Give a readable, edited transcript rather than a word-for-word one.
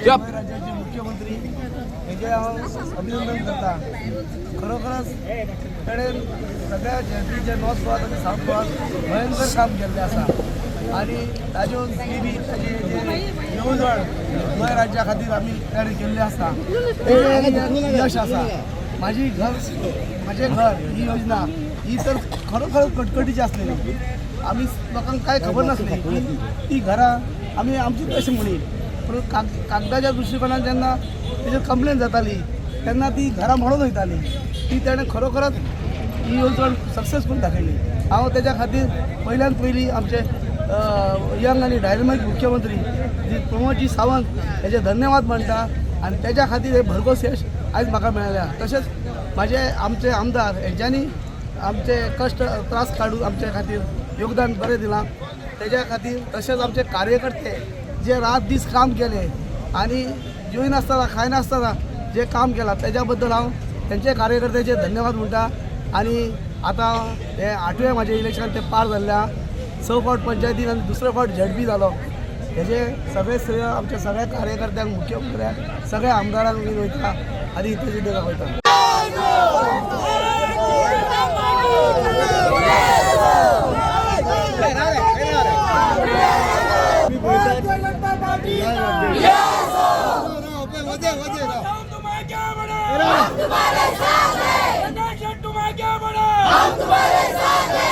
आमचे गोंय राज्याचे मुख्यमंत्री हेजे हांव अभिनंदन करता. खरोखरच ताणें सगळ्या झेडपीचे नॉर्थ गोवात आनी सावथ गोवात भयंकर काम केल्लें आसा आनी ताज्यो बी ताजी जे येवजण गोंय राज्या खातीर आमी ताणें केल्लें आसा तेजें यश आसा. माझी घर माझे घर ही योजना ही तर खरोखर कटकटीची आसलेली. आमी लोकांक कांय खबर नासली की ती घरां आमी आमची अशें म्हणी, पूण कागदाच्या दृश्टिकोनान जेन्ना तेजेर कंप्लेन जाताली तेन्ना ती घरां मोडून वयताली. ती ताणें खरोखरच ही येवजण सक्सेसफूल दाखयली. हांव तेज्या खातीर पयल्यान पयली आमचे यंग आनी डायनमीक मुख्यमंत्री जी प्रमोदजी सावंत हेजे धन्यवाद म्हणटा आनी तेज्या खातीर हे भरघोस यश आयज म्हाका मेळ्ळ्या. तशेंच म्हाजे आमचे आमदार हेंच्यांनी आमचे कश्ट त्रास काडून आमचे खातीर योगदान बरें दिलां तेज्या खातीर. तशेंच आमचे कार्यकर्ते जे रात दीस काम केले आनी जेवनासतना खायनासतना जे काम केलां तेज्या बद्दल हांव तेंचे कार्यकर्त्याचे धन्यवाद म्हणटा. आनी आतां हे आठवें म्हाजें इलेक्शन तें पार जाल्लें आहा. स फावट पंचायतीन आनी दुसरे फावट झेडपी जालो. हेजे सगळे श्रेय आमच्या सगळ्या कार्यकर्त्यांक, मुख्यमंत्र्यांक, सगळ्या आमदारांक बीन वयता आनी इतलें वयता. तुम्हारे साथ हैं। तुम आगे बढ़ो, हम तुम्हारे साथ हैं।